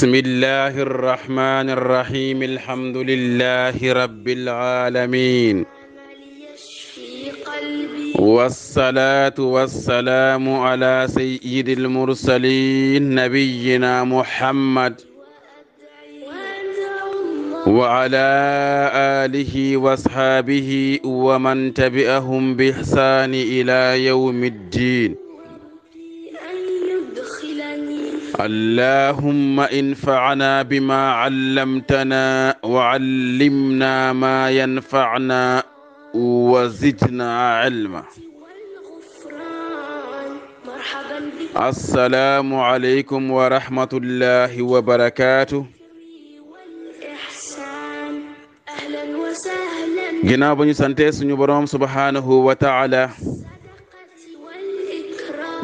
بسم الله الرحمن الرحيم الحمد لله رب العالمين والصلاة والسلام على سيد المرسلين نبينا محمد وعلى آله واصحابه ومن تبعهم بإحسان إلى يوم الدين. اللهم انفعنا بما علمتنا وعلمنا ما ينفعنا وزدنا علما. السلام عليكم ورحمة الله وبركاته. ginnaaw ba ñu sante suñu boroom subhanahu wa ta'ala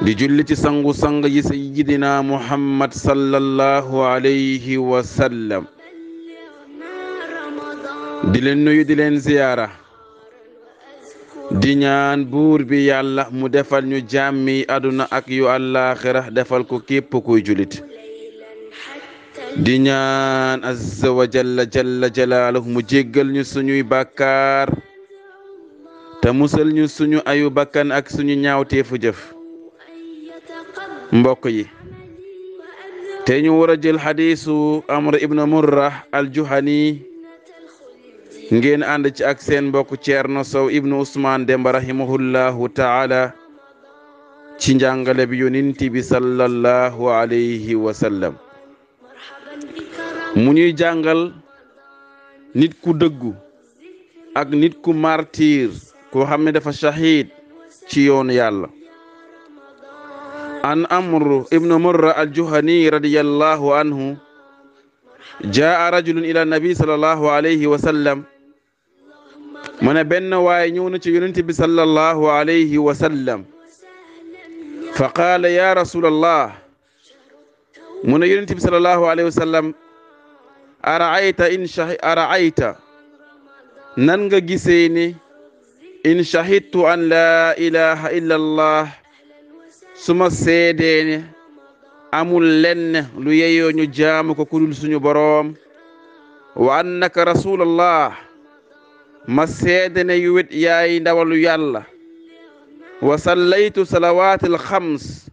di julli ci sangu sang yi sayyidina Muhammad sallallahu alayhi wa sallam di leen nuyu di leen ziyaara di ñaan buur bi yàlla mu defal ñu jàmmi aduna ak yu àllaaxira defal ko képp kuy julit di ñaan azza wa jalla jalaaluhu mu jéggal ñu suñuy bàkkaar te musal ñu suñu ayu bakkan ak suñu ñaawteefu jëf. mbokk yi te ñu war a jël xadiisu Amr ibn Murra al-Juhani ngeen ànd ci ak seen mbokk Ceerno Sow ibnu Usmaan Demba rahimahullahu taala ci njàngale bi yonent bi sallallahu alayhi wa sallam mu ñuy jàngal nit ku dëggu ak nit ku martir koo xam ne dafa shahid ci yoonu yàlla. an Amr ibn Murra al-Juhani radiyallahu anhu jaa rajulun ila nabi sallallahu alayhi wa sallam mu ne benn waay ñëw na ci yonent bi sallallahu alayhi wa sallam fa qaala ya rasulallah mu ne yonent bi sallallahu alayhi wa sallam araayta nan nga gisee ni in shahidtu an la ilaha illa allah suma seedeene amul lenn lu yeyoo ñu jaamu ko kudul suñu boroom wa annaka rasulallah ma seedene yu wet yaay ndawalu yàlla wa sallaytu salawaatil xams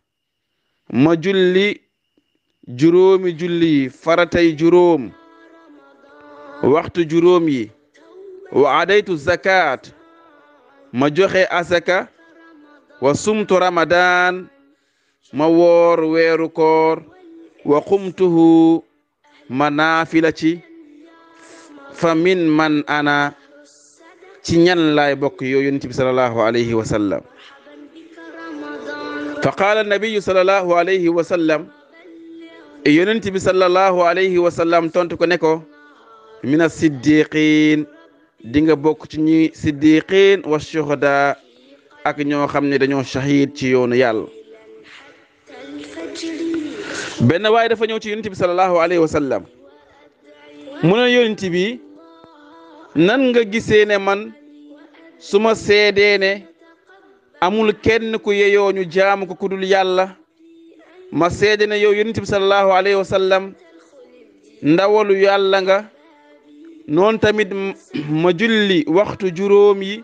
ma julli juróomi julli faratay juróom waxtu juróom yi wa adaytu zakat ma joxe asaka wa sumtu ramadan ma woor weeru koor wa qumtuhu ma naafila ci fa min man ana ci ñan laay bokk yow yonent bi sallallahu alayhi wa sallam fa qaala nabiyu sallallahu alayhi wa sallam yonent bi sallallahu alayhi wa sallam tontu ko ne ko mina siddiqin di nga bokk ci ñi siddiqin wa shuhada ak ñoo xam ne dañoo shahid ci yoonu yàlla. benn waaye dafa ñëw ci yonent bi sallallahu alayhi wa sallam mu ne yonent bi nan nga gisee ne man su ma seedee ne amul kenn ku yeyoo ñu jaamu ko kudul yàlla ma seede ne yow yonent bi sallallahu alayhi wa sallam ndawalu yàlla nga noon tamit ma julli waxtu juróom yi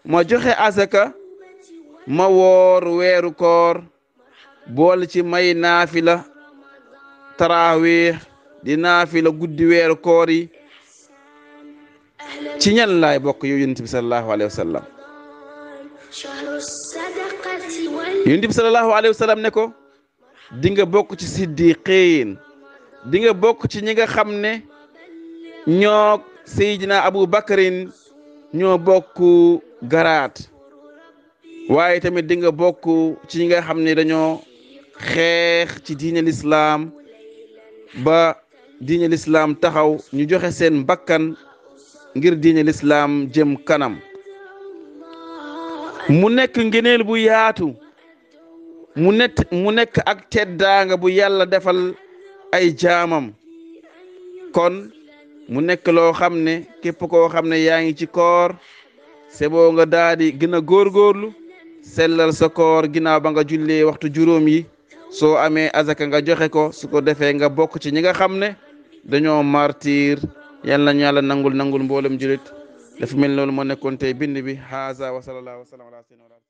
ma joxe asaka ma woor weeru koor bool ci may naafila tarawih di naafila guddi weeru koor yi ci ñan laay bokk yow yonent bi sallallahu alayhi wa sallam yonent bi sallallahu alayhi wa sallam ne ko di nga bokk ci siddiqiin di nga bokk ci ñi nga xam ne ñoo Seydina Abu Bakrin ñoo bokk garaat waaye tamit di nga bokk ci ñi nga xam ne dañoo xeex ci diine lislaam ba diine lislaam taxaw ñu joxe seen bakkan ngir diine lislaam jëm kanam mu nekk ngëneel bu yaatu mu nekk ak teddaanga bu yàlla defal ay jaamam kon mu nekk loo xam ne képp koo xam ne yaa ngi ci koor c'est boo nga daal di gën a góorgóorlu sellal sa koor ginnaaw ba nga jullee waxtu juróom yi soo amee azaka nga joxe ko su ko defee nga bokk ci ñi nga xam ne dañoo martir yal nañu yàlla nangul mboolem julit dafa mel loolu moo nekkoon tey bind bi haza wa sallallahu wa sallam ala sayyidina